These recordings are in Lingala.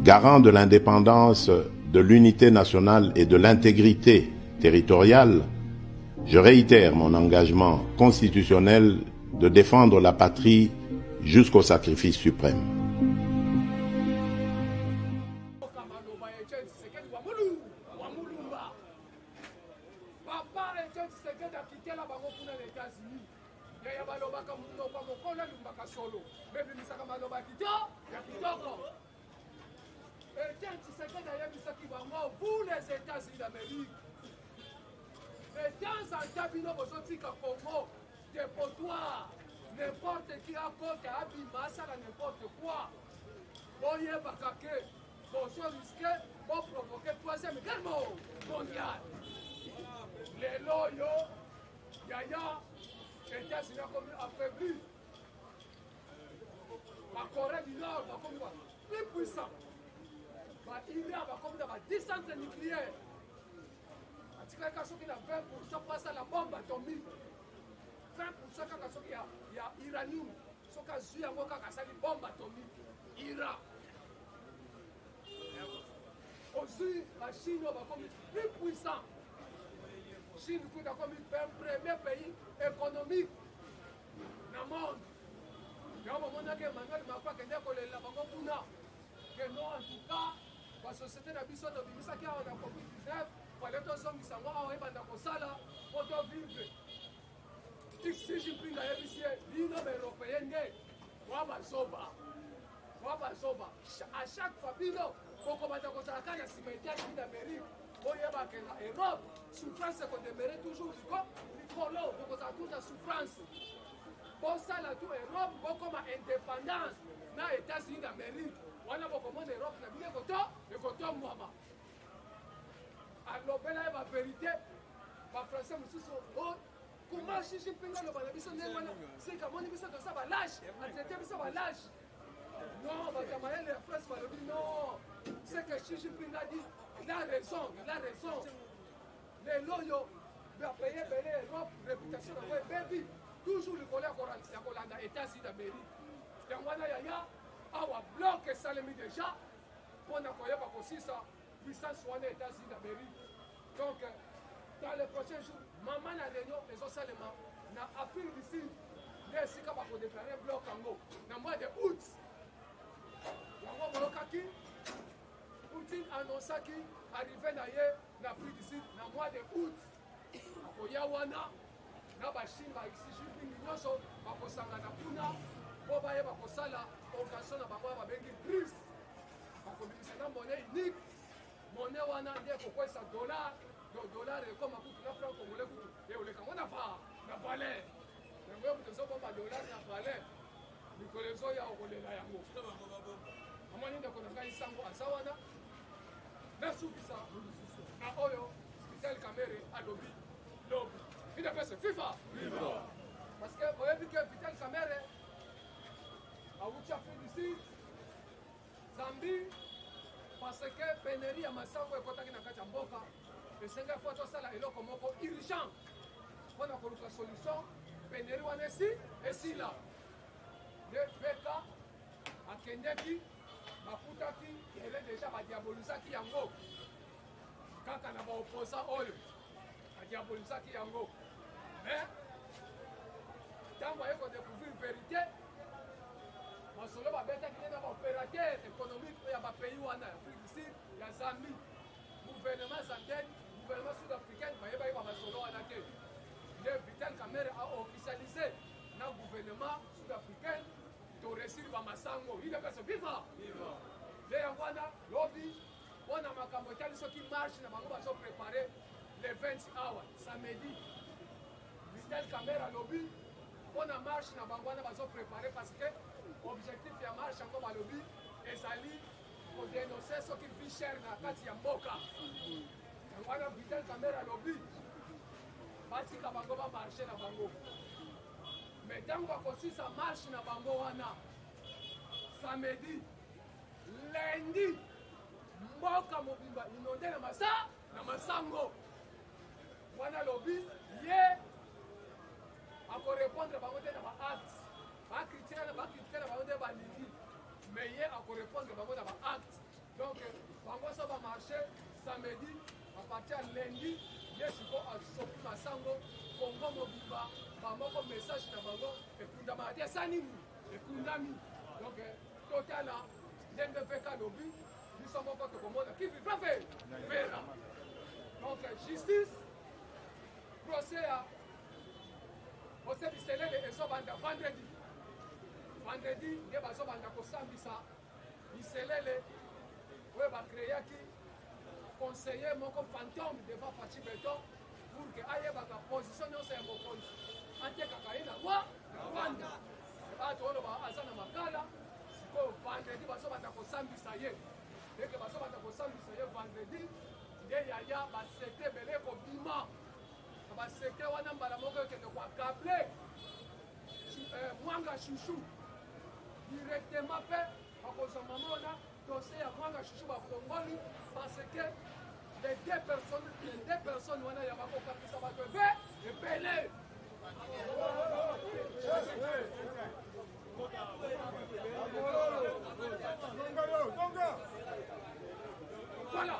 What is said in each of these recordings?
Garant de l'indépendance, de l'unité nationale et de l'intégrité territoriale, je réitère mon engagement constitutionnel de défendre la patrie jusqu'au sacrifice suprême. Papa Etienne Tshisekedi akitela bango kuna na Etats-Unis. Yaya balobaka monoko mokolo alumbaka solo, bebimisaka maloba kito ya kitoko. Etienne Tshisekedi ayebisaki bango, vous les États-Unis d'Amérique, de temps en temps bino bozotika Congo dépotoir, n'importe qui akota abima asala n'importe quoi. Boyebaka ke bozo risque bo provoquer troisième guerre mondiale. Lelo oyo yaya États-Unis akomi affaibli, ba Corée du Nord bakomi ba plus puissant, ba Iran bakomi na ba 10 centres nucléaires, atikali kaka soki na 20 pourcent mpo asala bombe atomique, 20 pourcent kaka soki ya, ya uranium, soki azwi yango kaka asali bombe atomique Iran. Ozwi bachine oyo bakomi plus puissant, Chine kuta akomi premier pays économique na monde. Yango bamonaki Emmanuel Macron akende kolela bango kuna ke non, en tout cas basociété na biso tobimisaki awa na covid-19, fale tozongisa yango awa ebanda kosala mpo tovivre. Xi Jinping ayebisi ye, bino baeuropéen nde wa bazoba, wa bazoba, à chaque fois bino bokobanda kozala kaka na nsima États-Unis d'Amérique. Boyeba ke na Europe souffrance ekodemere toujours liko likolo, bokozala toujours na souffrance. Bosala tout Europe bokoma indépendance na États-Unis d'Amérique, wana bokomona Europe na bino ekoto ekotombwama. Alobela ye baverité, bafrançais mosusu o koma Xi Jinping aloba na biso ndenge wana, seka amoni biso toza balâche, atraite biso balâche. Non, bato ya mayele ya France balobi non, c'est que Xi Jinping a dit, il a raison, il a raison. Lelo oyo bapaye ebele Europe réputation nango ebebi toujours likolo ya kolanda États-Unis d'Amérique. Yango wana yaya awa bloc esalemi déjà mpona koyeba kosisa puissance wana États-Unis d'Amérique. Donc dans les prochains jours mama na réunion ezosalema na Afrique du Sud, nde esika bakodeklare bloc yango na mois de août. Yango boyokaki Poutine annonçaki arrivé na ye na Afrique du Sud na mois de août. Akoya wana na bachine ba Xi Jinping nyonso bakosangana kuna mpo bayeba kosala organisation na bango babengi BRICS. Bakobimisa na monnaie unique, monnaie wana nde ekokwesa dollar, donc dollar ekoma kutu na franc congolais kutu eoleka ngo na va na valeur. Yango yo moto ozobomba dollar na valeur, mikolo ezoya okolela yango. Amoni ndeko na ngai sango aza wana, nasukisa na oyo Vital Kamerhe alobi lobi. UDPS viva! Parce que oyebi ke Vital Kamerhe awuti Afrique du Sud, Zambie, parce que pénurie ya masango ekotaki na kati ya mboka, esengaki fo tosala eloko moko urgent mpona koluka solution pénurie wana esi esila. Nde VK akendeki, bakutaki ele deja badiabolisaki yango kaka na baopposant oyo badiabolisaki yango, mais ntango aye kodécouvrir vérité masolo babetaki nde na baopérateur économique oyo ya bapays wana ya Afrique du Sud, ya Zambie, gouvernement zambien, gouvernement sud-africaine bayebaki ba masolo wana te. Nde Vital Kamerhe a officialisé na gouvernement sud-africaine toresir bamasango. UDPS viva! Nde yango wana lobi mpona makambo etali soki marche na bango bazoprépare le 20 awa samedi, Vital Kamerhe alobi mpona marche na bango wana bazoprépare, parce que objectif ya marche yango balobi ezali kodénonce soki vie chère na kati ya mboka. Yango wana Vital Kamerhe alobi batika bango bamarche na bango, mais ntango bakosisa marche na bango wana samedi, lundi mboka mobimba inonde na masa na masango wana. Alobi ye akorépondre bango te na baacte, bakritike na bango nde balingi, mais ye akorépondre bango na baacte. Donc bango so ba marche samedi à partir ya lundi ye siko asopi masango Congo mobimba bamoko message na bango ekundamaka te esa nini ekundami donc totala ndenge vk alobi biso moko tokomona qui vivra verra. Donc justice procès ya procès biselele ezobanda vendredi vendredi nde bazobanda kosambisa biselele oyo bacreaki conseiller moko fantôme devant Fatshi Beton pour que ayebaka position nyonso ya mokonzi atekaka ye na roi na Rwanda bato oloba aza na makala sikoyo vendredi bazobanda kosambisa ye ndenge bazobanda kosambisa ye vendredi nde yaya basete ebele ekobima na basete wana mbala moko ekende koakable eh, mwanga chouchou directement mpe bakozwa mama wana dossier ya mwanga chouchou bafongoli parce que les deux personnes les deux personnes wana ya bakokangisa bato ebe ebele. Voilà.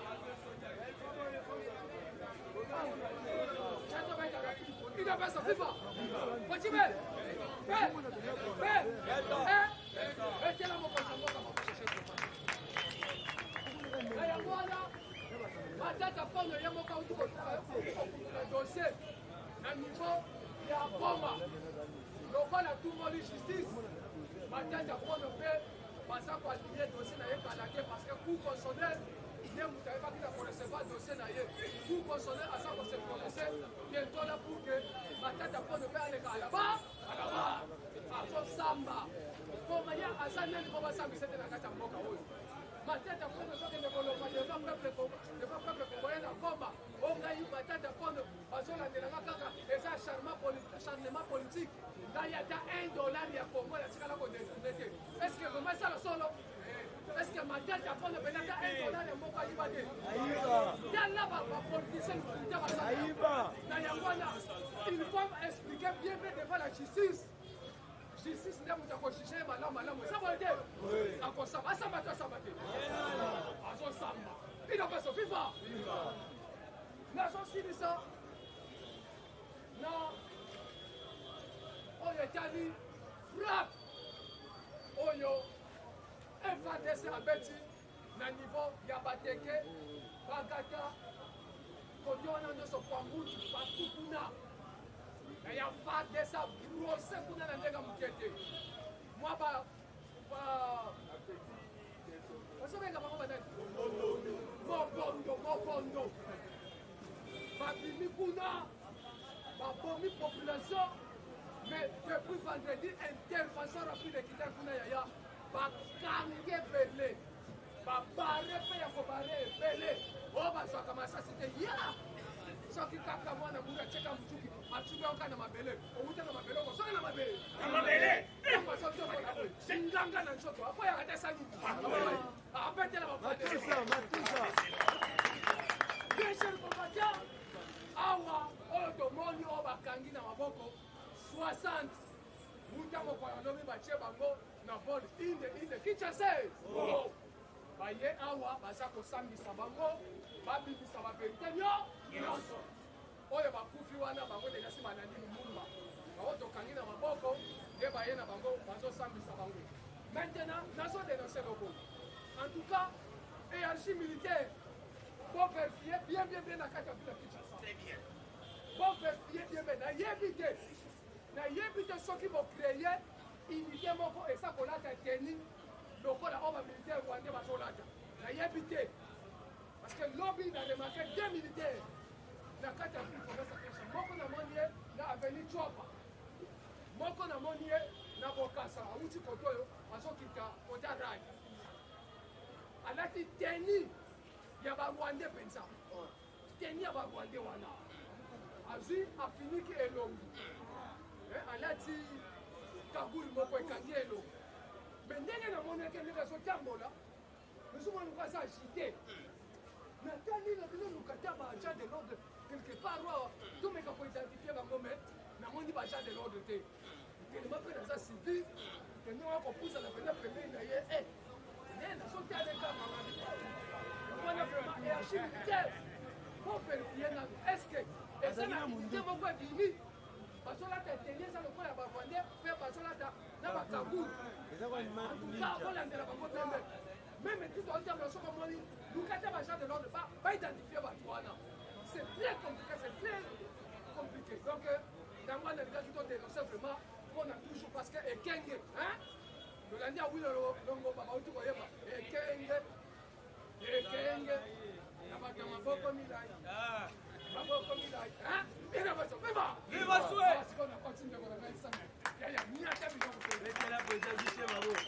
Udps viva! Fatshi be! Be! Be! Eh! Etela mokonzi ya mboka makosheshe. Na yango wana Matata Ponyo ye moko auti kokundula dossier na niveau ya Goma lokola tumoli justice Matata Ponyo mpe baza koaligner dossier na ye kala te parce que cour constitutionnelle nde moto ayebaki na korecevoir dossier na ye. Cour constitutionnelle aza kose prononcer bientôt là pour que Matata Ponyo mpe aleka alaba alaba azosamba koma ye aza nani mpo basambisa te na kati ya mboka oyo. Matata Ponyo azokende koloba devant peuple devant peuple congolais na Goma o ngai Matata Ponyo bazolandela nga kaka eza acharnement politique ngai ata 1 dollar ya Congo natikala kodetourne te. Est ce que vraiment esala solo? Est ce que Matata Ponyo mpenza ata 1 dollar ya moko ayiba te? Tala bapoliticien lokuta basala na yango wana il faut expliquer bien bien devant la justice. Justice nde moto akojuge ye malamu malamu eza boye te akosamba asamba te asamba te azosamba bino peso viva nazosilisa na oyo etali frappe oyo FARDC abeti na niveau ya Bateke, Bagata, kote wana nyonso Kwambutu, partout kuna na ya FARDC abrose kuna na ndenge moke te mwa ba bazobenga bango banani mobondo mobondo babimi kuna babomi population. Mais depuis vendredi intervention rapide ekita kuna yaya bakangi ebele babare mpe ya kobare ebele oyo bazwaka masasi te ya soki kaka mwana muru atieka motuki atuki oka na mabele owuta na mabele okosoka na mabele na mabele ntango azotombola boye nganga na nzoto akoyaka te sani abetela bafande. Bien cher combattant, awa oyo tomoni oyo bakangi na maboko 60 wuta mokolo alobi batie bango na vol inde inde Kinshasa baye awa baza kosambisa bango babimisa baverite nyonso oyo bakufi wana bango deja si balandi Lumumba bango tokangi na maboko nde baye na bango bazosambisa bango. Maintenant nazo denoncer eloko en tout cas hiérarchie militaire bo vérifier bien bien bien na kati ya ville ya Kinshasa. Très bien. Bo vérifier bien bien nayebi te nayebi te soki bo créer unité moko eza kolata tenue lokola oyo ba militaire rwandais bazolata nayebi te parce que lobi na remarqué deux militaires na kati ya ville province ya Kinshasa moko namoni ye na avenue Tshuapa moko namoni ye na Bokasa awuti kote oyo azokita kota rai alati tenue ya ba rwandais mpenza tenue ya ba rwandais wana azwi afiniki elongi alati kagule moko ekangi elongi me ndenge namonaki ndenge azotambola nazomona lokola aza agité natali na bino luka ta ba agent de l'ordre quelque part awa tomeka koidentifie bango me namoni ba agent de l'ordre te telema mpe naza civil kende wana kopusana mpenza pembeni na ye. Eh, nazotaleka mama wana vraiment hiérarchie militaire po verifie nano est ce que eza na unité moko ebimi bazolata eteni eza lokola ya barwandais mpe bazolata na bakagulu antuka bolandela bango pembe meme ti tozotambola soki omoni luka te baagent de l'ordre baidentifie bato wana. C'est très compliqué, c'est très compliqué. Donc yango wana elingaki todénonce vraiment mpona toujours, parce que ekenge tolandi awilo longoba bauti koyeba ekenge ekenge na bato ya maboko milai, maboko milai bina bato. Viva viva sue. Sikoyo nakoti ndeko na ngai sango yaya miata biloko. Betela président Justin maboko.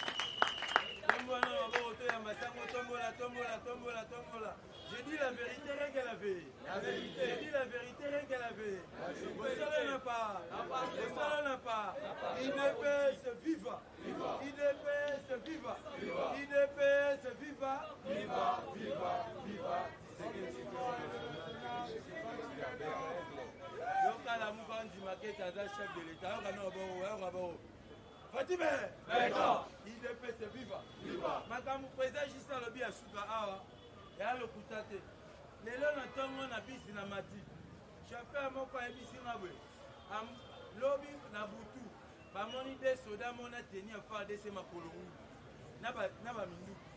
Tombola maboko, toyamba sango. Tombola, tombola, tombola, tombola. Je dis la vérité, rien que la vérité. La vérité. Je dis la vérité, rien que la vérité. Bosala n'a pas. Bosala n'a pas. UDPS viva. UDPS viva. UDPS viva. Viva, viva, viva. Yoka lamuka ndima kete aza chef de l'État. Yoka no bongo, yoka bongo. Fatime! UDPS viva! Makambo président Justin alobi ya suka awa ya lokuta te. Lelo na ntongo na bisi na mati, chauffeur moko ayebisi nga boye: lobi na butu bamoni de soda mona tenue ya FARDC, makolo ngulu na baminduki.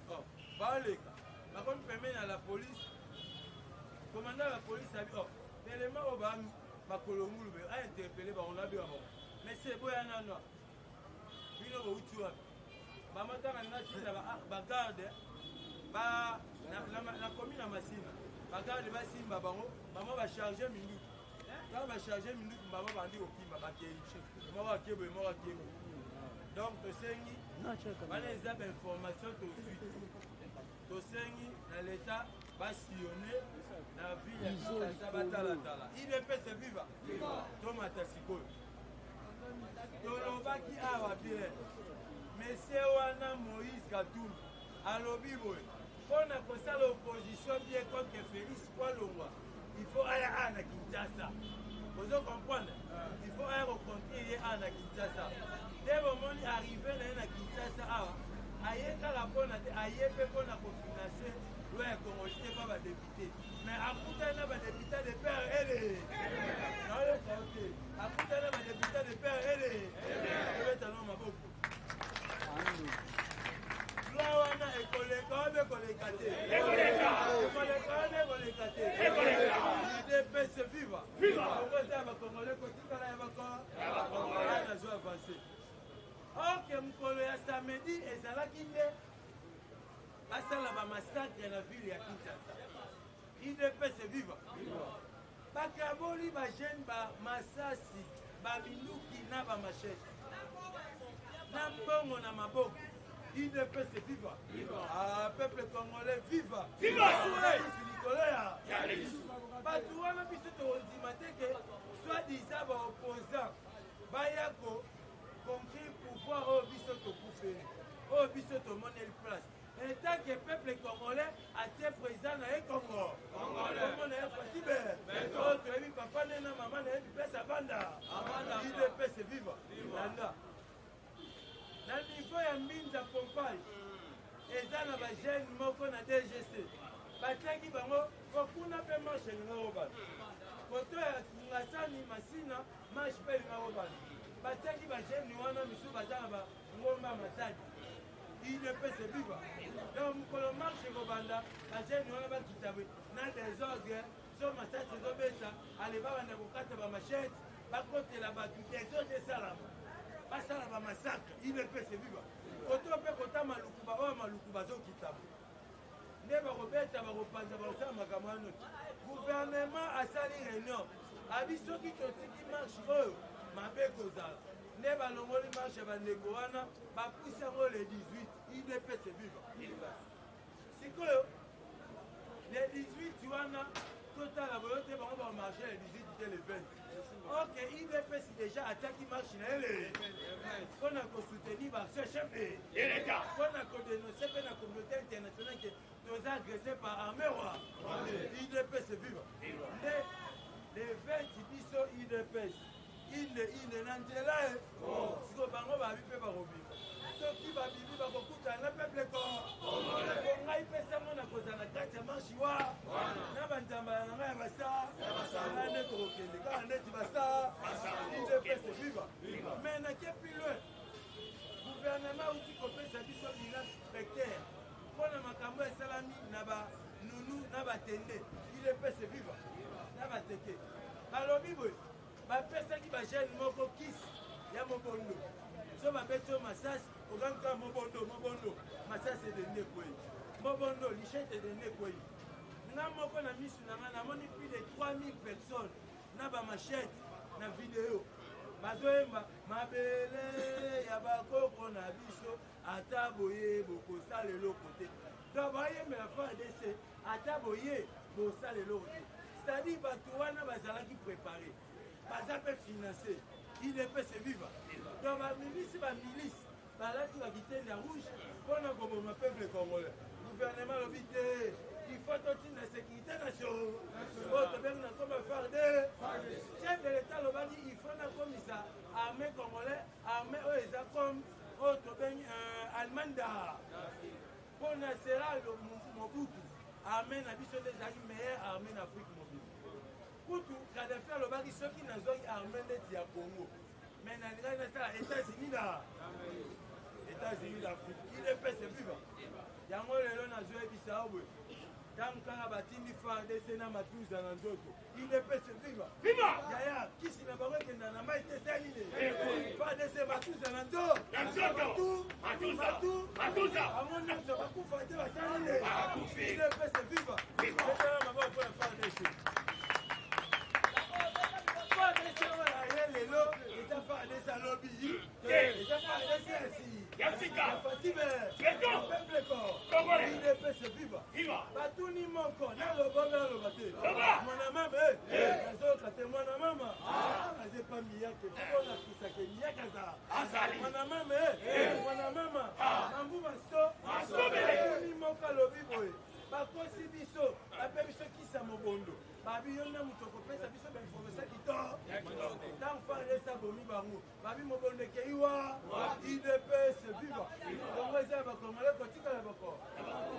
Oh, baoleka, bakomi pembeni na la police. Commandant la police abi: oh, telema, oyo ba makolo ngulu be ainterpeller bango na biwa bango. Mais boya nano, bino bouti wapi? Bamataka nga ntina bagarde nakomi na Masina, bagarde basimba bango, bama bacharge minduki. Ntango bacharge minduki, bama bandi kokima, bakei, moko akeboye, moko akeboye. Donc tosengi wana eza bainformation tozwi. Tosengi na l'État basillonne na ville ya Kinshasa, batalatala. UDPS viva! Tomata sikoyo. Tolobaki awa bien, monsieur wana Moïse Katumbi alobi boye: mpo na kosala opposition bien contre Félix Kwalongwa, il faut aya awa na Kinshasa. Ozo comprendre? Il faut aya kocontre ye awa na Kinshasa. Nde bomoni arrivé na ye na Kinshasa awa, aye kaka mpona te, aye mpe mpona kofinancer loi ya congolité mpa badéputé. Mais akutani na badéputé de père ele naoyoka o te, akutani na badéputé de père ele ebetano maboko. Loi wana ekoleka wana, ekoleka te, ekoleka wana, ekoleka te. UDPS viva! Kongo eza ya bakongole, kotikala ya bakongole. Nazo avance. Ok, mokolo ya samedi ezalaki nde basala bamassacre na ville ya Kinshasa. UDPS viva! Bakaboli bajeune bamasasi, baminduki na bamachete na mbongo na maboko. UDPS viva! Ah, peuple congolais viva! Likolo ya bato wana, biso tokondima te ke soi-disant baopposant baya ko conquérir pouvoir oyo biso tokufeli, oyo biso tomoneli place. En tant que peuple congolais atie président na ye Congo, kombo na ye Fatshi Be, oyo toyebi papa nde na mama na ye place avanda. UDPS viva! Landa na niveau ya Mbinza pompage, eza na bajeune moko na DGC batiaki bango kokuna mpe marche elinga kobana koto ya Ngasani Masina, marche mpe elinga kobana. Batiaki bajeune wana misusu baza na bangomba Matadi. UDPS viva! Donc mokolo marche ekobanda, bajeune wana bakita boye na désordre, so masasi ezobeta, ale babanda kokata bamachete, bakotela bato, désordre esalama, basala bamassacre. UDPS viva! Koto mpe kota Maluku, baoyo Maluku bazokita nde bakobeta, bakopanza, bakosala makambo wana. Gouvernement asali réunion, abi soki totiki marche oyo, mabe kozala. Nde balongoli marche ya bandeko wana, bapusi yango le 18. UDPS viva! Sikoyo le 18 wana, totala boyo te, bango bamarche le 18 te, le 20. Ok, UDPS déjà atiaki marche na ye le mpona kosoutenir baaction chef de l'État, mpona kodénoncer mpe na communauté internationale ke toza agressé par armée roi. UDPS viva! Nde le 20, biso UDPS inde inde na nzela e. Siko bango babi mpe bakobima soki. Babimi bakokutana na peuple ko ngai pesango na kozala na kati ya marche wa na banzambala na ngai ya basa ngai nde tokokende kaka ndeti basa UDPS viva. Mais nake plus loin, gouvernement auti kopesa biso bilan spectaire mpo na makambo esalami na banunu na batende UDPS viva na bateke. Balobi boye, bapesaki bajeune moko kisi ya mobondo, so babeti yo masasi okangi kaka mobondo mobondo, masasi edende ekwei, mobondo lichete edende ekwei. Nga moko na misu na nga namoni plus de 3000 personnes na bamachete na video bazoyemba mabele ya bakoko na biso, ata boye bokosala eloko te. Donc bayembela FARDC ata boye bosala eloko te, c'est-à-dire bato wana bazalaki préparé, baza mpe financé. UDPS viva. Donc bamilisi, bamilisi balati bakitende ya rouge mpona koboma peuple congolais. Gouvernement alobi te, il faut totinda sécurité nationale oyo tobengi na komba FARD. Chef de l'État alobaki il faut nakomisa armée congolais armée oyo eza comme oyo tobengi Allemagne da mpona sera Mobutu. Armée na biso nde ezalaki meilleure armée na Afrique mobile. Kutu Kadafi alobaki soki nazwaki armée ndeti ya Congo, mais nalingaki nasala États-Unis na États-Unis d'Afrique. UDPS viva. Yango lelo nazoyebisa yo boye, ntango kaka batindi FARDC na matuza na nzoto, UDPS viva. Yaya, kisi na bango ekenda na mai te, sali nini? FARDC matuza na nzoto, bango nyonso bakufa te, basali nini? UDPS viva. Betala maboko mpona FARDC. FARDC oyo aye lelo eza FARDC alobi, eza FARDC ya sika, Fatime peuple congolais. UDPS viva. Batuni moko, naloba naloba te, mwana mama nazoyoka te, mwana mama aza epa miyake olakisake miyake azali mwana mama, mwana mama mambu maso. Batuni moko alobi boye, bakosi biso, bape biso kisa mobondo, babi yo nde moto okopesa biso bainformation kitoko. Ntango FARDC abomi bango, babi mobondo ekei wa. UDPS viva. Kongo eza ya bakongolais, kotikala bako.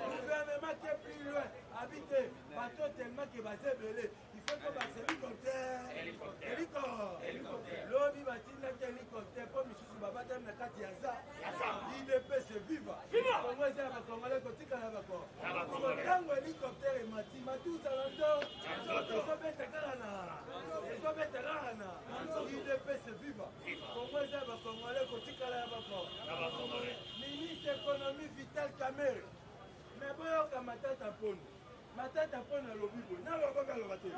Gouvernement ke plus loin, abi te bato tellement ke baza ebele, il faut tobakisa hélicoptère. Hélicoptère lobi batindaki hélicoptère mpo misusu babatami na kati ya za. UDPS viva. Kongo eza ya bakongolais, kotikala bako. Ntango hélicoptère emati, matuza na ndo ezobeta kaka na ezobeta kaka na. UDPS viva. Kongo eza ya bakongolais, kotikala ya bako. Ministre économie Vital Kamerhe, mais boyoka Matata Mpono. Matata Mpono alobi boye, naloba aloba te,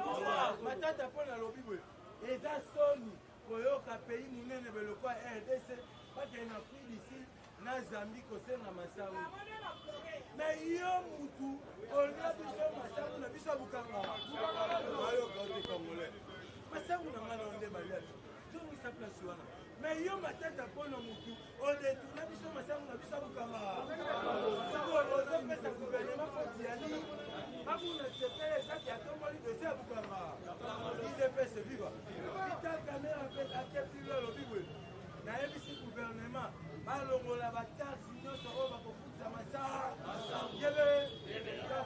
Matata Mpono alobi boye, eza soni koyoka pays monene belokwa RDC bakende na Afrique du Sud na Zambie kosenga masango. Mais yo mutu olia biso masango na biso ya bukanga, bayoka te congolais, masango na ngai na nde balia, zongisa place wana. Mais yo Matata mpona mutu odetourna biso masango na biso ya bukanga, sikoyo ozopesa gouvernement foti ya nini? Babuna sepele ezaki atomboli dossier ya bukanga. UDPS viva. Vital Kamerhe mpe ake plus, alobi boye, nayebisi gouvernement balongola bataxe nyonso oyo bakofutisa masango yebe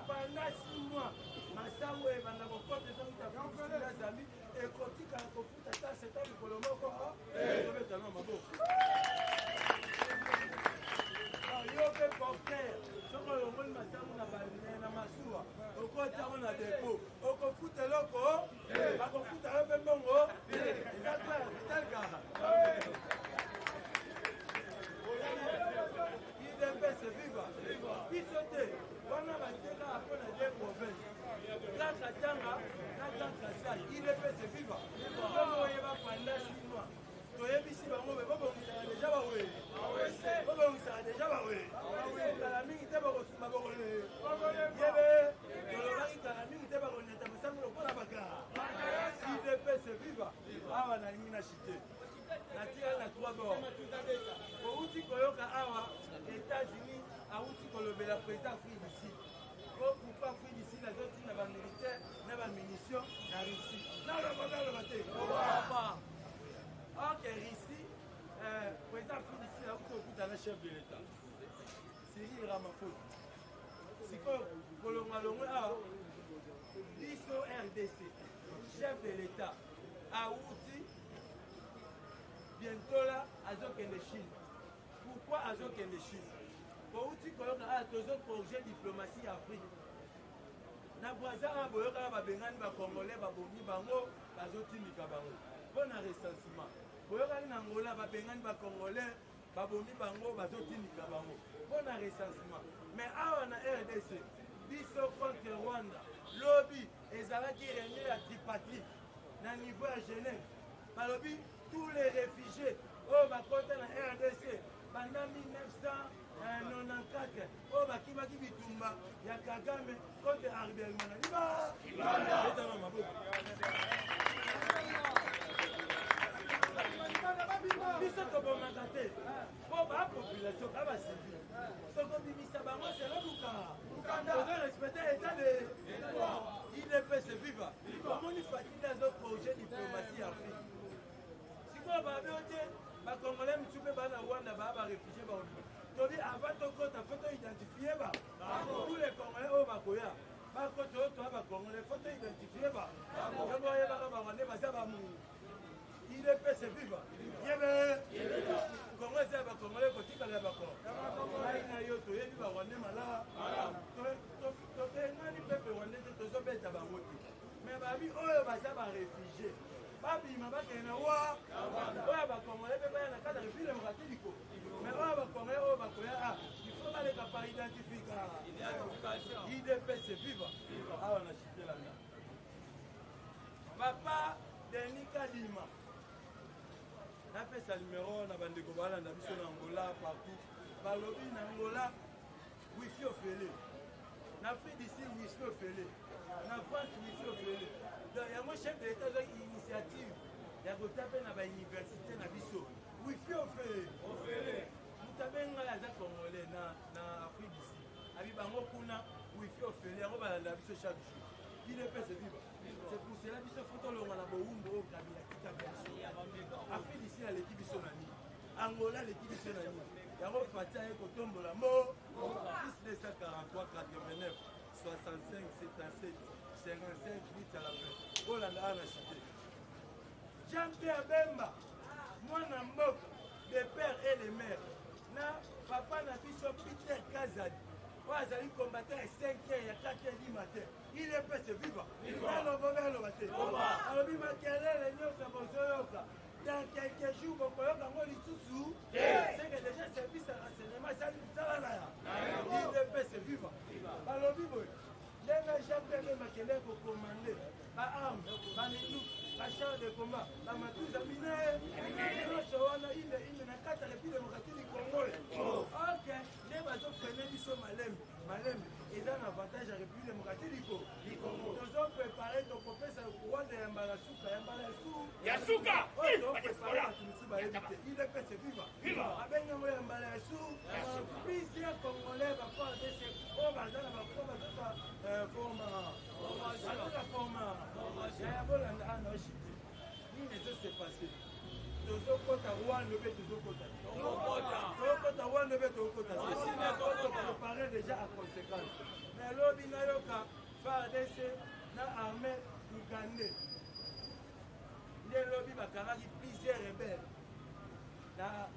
pendant 6 mois. Masango ebanda kokota ezouta na Zambie, ekotikala kofuta taxe ta mokolo moko. Tobeta na maboko. Yo mpe porteur, soki olongoli masango na masuwa, okotiango na dépôt, okofuta eloko, bakofuta yo mpe mbongo. Eza clair. Vital kaka UDPS viva. Biso te wana batekaka mpo na deux province, Grand Katanga na Grand Kasai. UDPS viva. Ntongo oyeba pendant 6 mois, toyebisi bango be bobongisaka déjà bawe, bobongisaka déjà bawe. Kala mingi te bakosumba, bokole yebe. Tolobaki kala mingi te bakonyata masango lokola baka. UDPS viva. Awa nalingi na chite, natikali na trois bord. Outi koyoka awa États-Unis awuti kolobela président Afrique du Sud po pourquoi Afrique du Sud azotinda bamilitaire na bamunition na Russie. Naloba naloba te, ok. Russie, président Afrique du Sud awuti kokuta na chef de l'État. Cyril Ramaphosa. Sikoyo kolongwa longwe awa biso RDC chef de l'État awuti bientôt là azokende Chine. Pourquoi azokende Chine? Bowuti koyoka awa tozo corriger diplomatie ya Afrique. Na Brazza awa boyokaka babengani ba Congolais babomi bango bazotindika bango mpo na recensement. Boyokaki na Angola babengani ba Congolais babomi bango bazotindika bango mpo na recensement. Mais awa na RDC biso contre Rwanda lobi ezalaki réunion ya tripartite na niveau ya Genève balobi tous les réfugiés oyo bakota na RDC banda 1994 oyo bakimaki bitumba ya Kagame contre Habyarimana liba betama maboko biso tobomaka te mpo bapopulation ba bacivile tokobimisa bango selo luka tozo respecte état de idps viva omoni fatinde azo projet diplomatie ya afrique sikoyo babe o te bacongolais mosusu mpe baa na rwanda baa baréfugie baobima tobi avant tokota fo toidentifie ba tous les congolais oyo bakoya bakota oyo toya bacongolais fo toidentifie ba yango oyebaka barwandais baza bamu idps viva yebe kongo eza ya bacongolais kotikala ya bako ngai na yo toyebi barwandais malaa tobengani pepe rwandais te tozobeta bango te me babi oyo baza barefugie babima bakende na wa oyo bacongolais mpe baya na kati ya république démocratique du Congo mais oyo bacongolais oyo bakoya a il faut baleka par identification idps viva awa na chitelanga papa Denis Kadima napesa numero na bandeko balanda biso na Angola partout balobi na Angola wifi ofele na Afrique du Sud wifi ofele na France wifi ofele donc yango chef de l'état azwaki initiative ya kota mpe na bauniversité na biso wifi ofele moto abengi ngai aza congolais na, na Afrique du Sud abi bango kuna wifi ofele yango balanda biso chaque jour idps viva c'est pour cela biso fo tolonga na bowumbu oyo kabila atika biso Afrique du Sud aleki biso na nini Angola aleki biso na nini yango Fatshi aye kotombola mbo plus 243 89 65 77 55 8 à la fin bolanda awa na cité Jean Pierre Bemba mwana mboka de père et de mère na papa na biso Peter Kazadi oyo azali combattant ya 5 heures ya 4 heures du matin il est pese viva aloba be aloba te alobi makelele nyonso bozoyoka dans quelques jours bokoyoka yango lisusu c'est que déjà service ya renseignement esali mosala na ya idps viva balobi boye ndenge jean pierre bemba akendaki kokomande baarme baminduki bachar de combat bamatuza mine nyonso wana ine ine na kati ya république démocratique du congo ok nde bazofrene biso malembe malembe eza na avantage ya république démocratique du congo tozoprépare tokopesa rwanda ya mbala suka ya mbala ya suka oyo toprépare bato mosusu bayebi te idps viva abengi yango ya mbala ya su plusieurs congolais bafardc oyo baza na bafo bazosa forma bazosa forma yaya bolanda ana oshite nini ezose passe tozokota rwanda mpe tozokota tozokota rwanda mpe tozokota toprépare déjà à conséquence mais lobi nayoka fardc na armée ougandais nde lobi bakangaki plusieurs rebelles na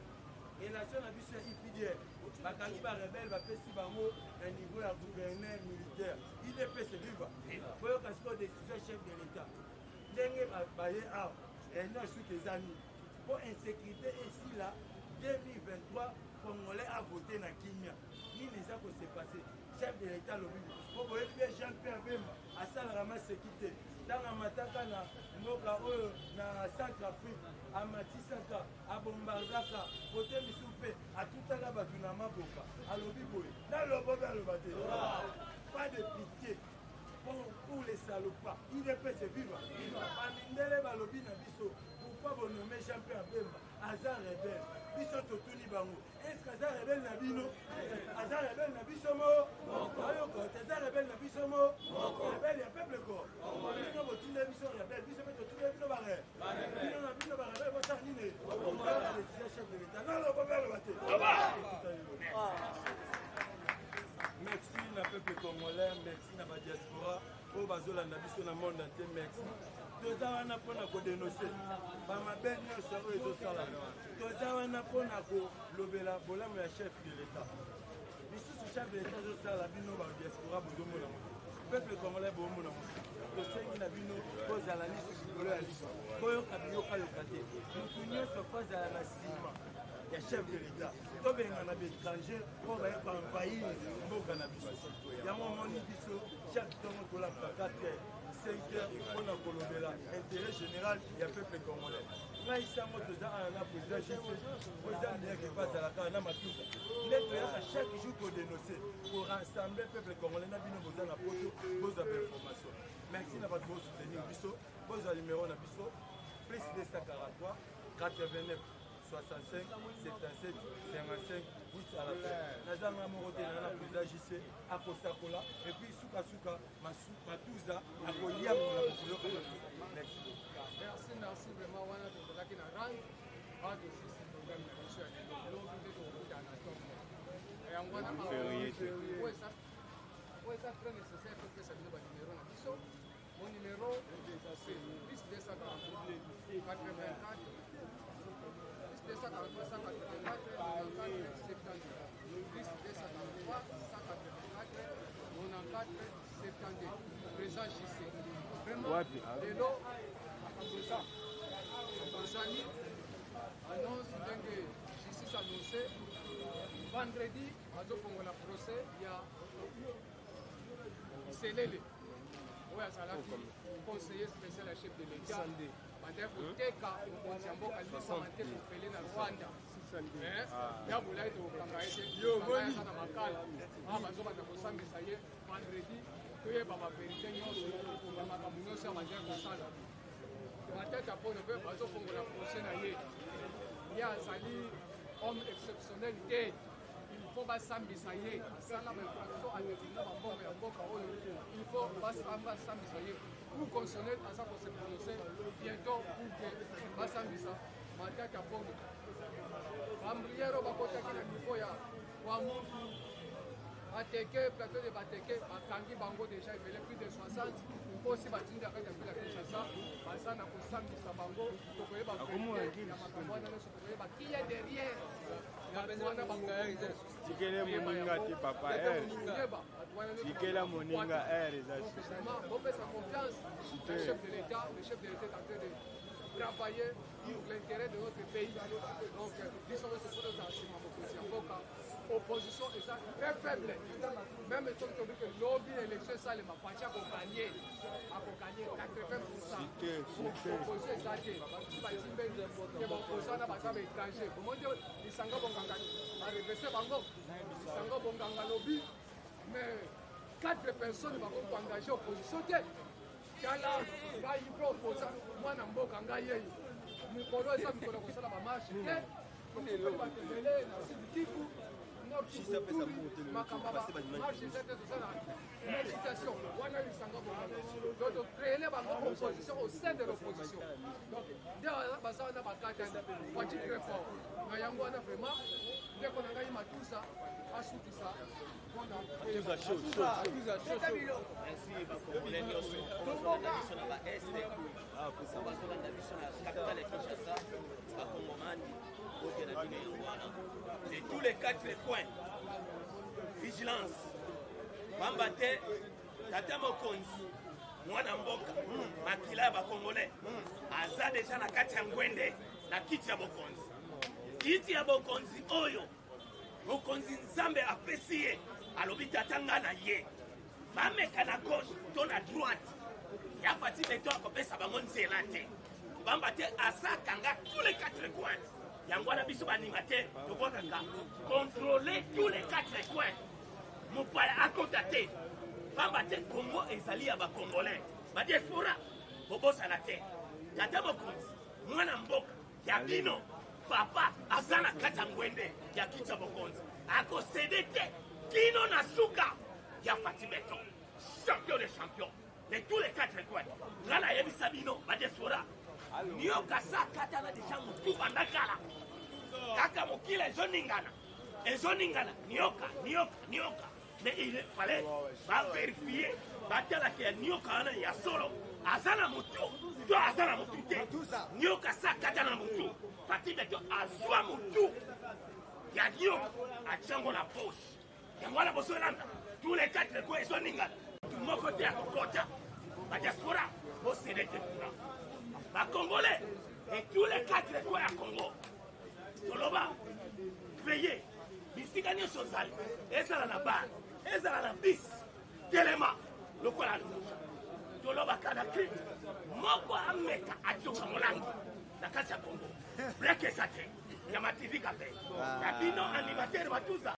relation na biso ya ipdr bakangi barebele bapesi bango na niveau ya gouverneur militaire idps viva boyoka sikoyo décision chef de l'état ndenge baye awa réunion suki eza nini mpo insécurité esila 2023 congolais a voté na kimia nini eza kose passe chef de l'état alobi mpo boyebi be jean pierre bemba asalaka maseki te ntango amataka na mboka oyo na centre afrique amatisaka abombardaka kote misusu mpe atutaka bato na maboka alobi boye naloba mpe aloba te pas de pitié pour les salopards idps viva bamindele balobi na biso pourquoi bonome jean pierre bemba aza rebelle biso totuni bango est-ce aza rebelle na bino aza rebelle na biso mo ayoka te aza rebelle na biso mo rebelle ya peuple ko bino botinda biso rebelle biso mpe totinda bino bare bino na bino barebelle bosala nini décision chef de l'état naloba mpe aloba te. congolais, merci na badiaspora oyo bazolanda biso na monde entier, merci. Toza wana mpona kodenonse bamabe nyonso oyo ezosalama. Toza wana mpona kolobela bolamu ya chef de l'État. Lisusu chef de l'État azosala, bino badiaspora bozomona moto, peuple congolais bomona moto. Tosengi na bino kozala liso likolo ya liso, koyoka biyokayoka te. Motu nyonso fo azala na nsima ya chef de l'État. Tobengana baétranger oyo baye koenvahir mboka na biso. Yango omoni biso chaque ntongo tolapka 4 heures, 5 heures mpona kolobela intérêt général ya peuple congolais. Ngai sango, toza awa na président JC, président Ndeyeke epe azalaka na matuka nde toyaka chaque jour kodénonce, korassembler peuple congolais. Na bino boza na poto, bozwa bainformation. Merci na bato bosoutenir biso. Bozwa numéro na biso: plus 243 89 65 77 55 8 à la fin. Nazanga moko te, na président JC akosakola, et puis sukasuka matuza akoyangola kokoyoka. Merci beaucoup. Merci, merci vraiment. Wana tozalaki na rang awa, tosisi programme na biso ya lelo. Lobi nde tokokutana na ntongo. Yango wana oyo eza très nécessaire, topesa bino banimero na biso. Mon numéro, c'est plus 243 84, plus 243 184 94 72, plus 243 184 94 72, président JC. Vraiment, lelo toza tozali annonce ndenge justice annoncé vendredi, azofongola procès ya Selele oyo azalaki conseiller spécial ya chef de l'État, bandaki koteka mokonzi ya mboka lisama te kofele na Rwanda. Ya bolai tokokanga ye te, aza na makala. Awa bazobanda kosambisa ye vendredi, toyeba bavérité nyonso ya makambo nyonso ya bandaki kosala. Matata Mpono mpe bazofongola procès na ye. Ye azali homme exceptionnel te, il faut basambisa ye. Asala bainfraction, adétourna bambongo ya mboka oyo, il faut basambisa ye. Cour constitutionnelle aza kose prononcer bientôt pour que basambisa Matata Mpono. Bambriere oyo bakotaki na niveau ya Kwamutu, Bateke, plateau de Bateke, bakangi bango déjà ebele, plus de 60. Mposi batindi na kati ya ville ya Kinshasa, baza na kosambisa bango. Tokoyeba vérité ya makambo wana nyonso, tokoyeba qui est derrière bato wana. Tikele moninga te, papa r, tikela moninga r eza. Bopesa confiance au chef de l'État. Le chef de l'État est en train de travailler pour l'intérêt de notre pays. Donc biso nyonso mpo tozala nsima mokonzi ya mboka. Opposition eza très faible. Même soki tobi ke lobi élection esalema, Fatshi akogagner, akogagner 80. Opposition eza te. Basusu batimbeli ke baopposition wana baza baétranger. Bomoi nde lisanga bonganga barevese bango, lisanga bonganga lobi, mais quatre personnes bakoki koengage opposition te. Tala ngai mpe opposant, mwana mboka, ngai yeyo. Mikolo eza mikolo kosala bamarche te. Tokufeli bato ebele na Sud Kivu, Nord Kivu. Makambo marche eza te, toza na méditation wana. Lisanga bonganga, donc tocréele bango opposition au sein de l'opposition. Donc nde baza wana, bakatani. Fatshi très fort. Na yango wana vraiment, ndeko na ngai Matusa asukisa mpona. Merci bacongolais nyonso bazolanda biso na baest, bazolanda biso na capitale ya Kinshasa. Bakongomani, bote na bino yango wana de tous les quatre coins. Vigilance, pamba te tata mokonzi, mwana mboka, makila ya bacongolais, aza deja na kati ya ngwende na kiti ya bokonzi, kiti ya bokonzi oyo mokonzi Nzambe apesi ye. Alobi tata nga na ye, bameka na gauche to na droite ya Fatshi Béton, akopesa bango nzela te, pamba te asakanga tous les quatre coins. Yango wana biso baanimateur tokokaka contrôler tous les quatre coins, mopaya akota te, pamba te Congo ezali ya bacongolais. Badiaspora, bobosana te, tata mokonzi, mwana mboka ya bino, papa aza na kati ya ngwende ya kiti ya bokonzi, akosede te kino na suka ya Fatshi Béton, champion de champion de tous les quatre coins. Nga nayebisa bino badiaspora, nioka sa akatana deja motu banda kala, kaka mokila ezoningana, ezoningana. Nioka, nioka, nioka. Mais il fallait baverifie, batalaka ya nioka wana ya solo aza na motu to aza na motu te. Nioka sa akata na motu, Fatshi Beton azwa motu ya nioka atyango na poche. Yango wana bozolanda tous les quatre coins ezoningana, motu moko te akokota. Badiaspora bosede te kuna, bacongolais et tous les quatre coins ya Congo, toloba veye bisika nyonso ozali, ezala na bar, ezala na bis, telema lokola nzoka. Tolobaka na cri moko, ameka atioka molangi na kati ya Congo, brek eza te. Ya matv kape na bino, animateur Batuza.